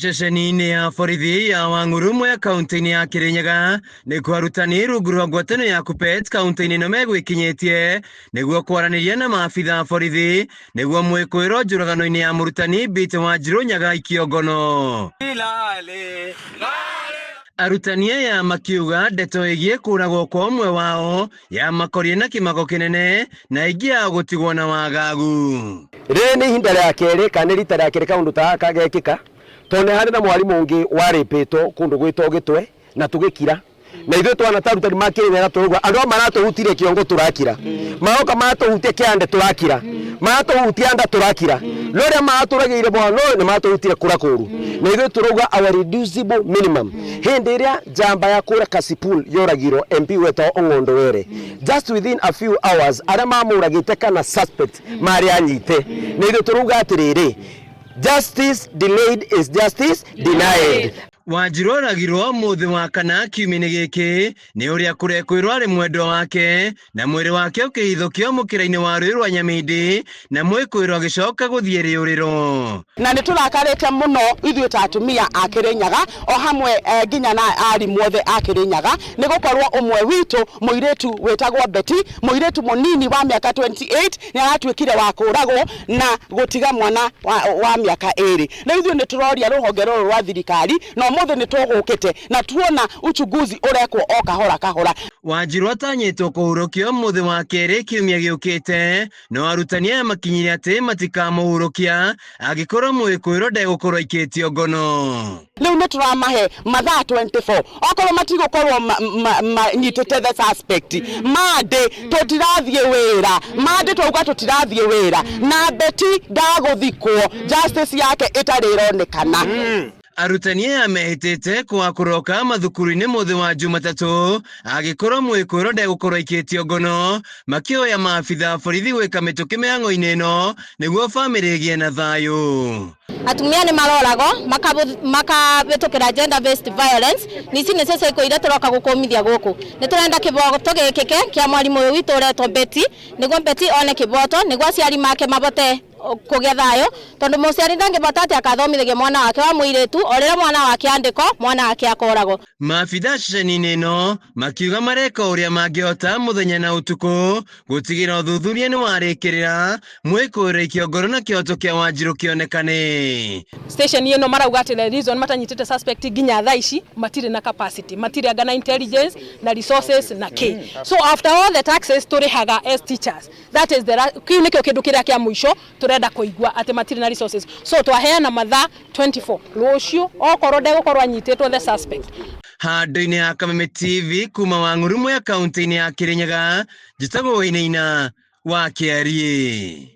Ceceni-inĩ ya borithi ya Wang'uru Mwea kaunti-inĩ ya Kirinyaga nĩkuo arutani rungu rwa ngwatanĩro ya KUPPET kaunti-inĩ ĩno megwĩkinyĩtie nĩguo kwaranĩria na maabitha a borithi nĩguo mwĩkũĩrwo njũragano-inĩ ya mũrutani Bite Wanjirũ Nyaga aikio ngono. Arutani aya makiuga ndeto ĩgiĩ kũragwo kwa ũmwe wao yamakorire na kĩmako kĩnene na aingĩ ao gũtigwo na wagagu. Rĩrĩ nĩ ihinda rĩa kerĩ kana nĩ rita rĩa kerĩ kaũndũ ta gaka gekĩka, tondũ nĩ harĩ na mwarimũ ũngĩ warĩpĩtwo kũndũ gwĩtwo Gĩtwe na tũgĩkira. Na ithuĩ twana ta arutani ma Kĩrĩnyaga tũrauga andũ aya maratũhutirie kĩongo tũrakira, maroka matũhutia kĩande tũrakira, matũhutia nda tũrakira, no rĩrĩa matũragĩire mwana ũyũ nĩ matũhutirie kũra kũru. Na ithuĩ tũrauga our reducible minimum hĩndĩ ĩrĩa njamba ya kũrĩa Kasipul yoragirwo MP wetagwo Ong'ondo Were, just within a few hours arĩa mamũragĩte kana suspect marĩ anyite. Na ithuĩ tũrauga atĩrĩrĩ, justice delayed is justice denied. Wanjirũ oragirwo mũthĩ wa kana kiumia-inĩ gĩkĩ nĩ ũrĩa kũrekwĩrwo arĩ mwendwa wake na mwĩrĩ wake ũkĩhithũkio mũkĩra-inĩ wa rũĩ rwa Nyamindi na mwĩkũĩrwo agĩcoka gũthiĩ rĩũrĩro. Na nĩ tũrakarĩte mũno ithuĩ ta atumia a Kĩrĩnyaga o hamwe nginya na arimũ othe a Kĩrĩnyaga nĩ gũkorwo ũmwe witũ mũirĩtu wĩtagwo Betty, mũirĩtu mũnini wa mĩaka 28 nĩ aratuĩkire wa kũragwo na gũtiga mwana wa mĩaka ĩrĩ. Rĩu ithuĩ nĩ tũroria rũhonge rũrũ rwa thirikari na ũmũthĩ nĩ tũgũkĩte na tuona uchunguzi ũrekwo o kahora kahora. Wanjirũ atanyĩtwo kũhurũkio mũthĩ wa kerĩ kiumia gĩũkĩte, no arutani aya makinyire atĩ matikamũhurũkia angĩkorwo mwĩkũĩrwo ndegũkorwo aikĩtio ngono. Rĩu nĩ tũramahe mathaa 24 okorwo matigũkorwo manyitĩte the suspect Monday tũtirathiĩ wĩra, Monday twauga tũtirathiĩ wĩra na Betty ndagũthikwo justice yake ĩtarĩ ĩronekana. Arutani aya mehĩtĩte kwaga kũroka mathukuru-inĩ mũthĩ wa Jumatatũ angĩkorwo mwĩkũĩrwo ndegũkorwo aikĩtio ngono, makĩhoya maabitha a borithi gwĩka mĩtũkĩ mĩhang'o-inĩ ĩno nĩguo bamĩrĩ ĩgĩe na thayũ. Atumia nĩ maroragwo makahĩtũkĩra gender based violence, na ici nĩcio ciĩko iria tũroka gũkũmithia gũkũ. Nĩ tũrenda kĩboto gĩkĩke kĩa mwarimũ ũyũ witũ ũretwo Betty, nĩguo Betty one kĩboto, nĩguo aciari make mabote kũgĩa thayũ, tondũ mũciari ndangĩbota atĩ akathomithagia mwana wake wa mũirĩtu, o rĩrĩa mwana wake andĩkwo, mwana wake akoragwo. Maabitha ceceni-inĩ ĩno makiuga mareka ũrĩa mangĩhota mũthenya na ũtukũ gũtigĩrĩra ũthuthuria nĩ warĩkĩrĩra mwĩkũĩro ikio ngoro na kĩhoto kĩa Wanjirũ kĩonekane. Station ĩno marauga atĩ the reason matanyitĩte suspect nginya thaa ici matirĩ na capacity, matirĩ anga na intelligence na resources na kĩ. So after all the taxes tũrĩhaga as teachers, that is the kĩu nĩkĩo kĩndũ kĩrĩa kĩa mũico tũrenda kũigua atĩ matirĩ na resources. So twaheana mathaa 24 rũciũ okorwo ndegũkorwo anyitĩtwo the suspect. Handũ-inĩ ha Kameme TV kuma Wang'uru Mwea kaunti-inĩ ya Kirinyaga, njĩtagwo Wainaina wa Kĩariĩ.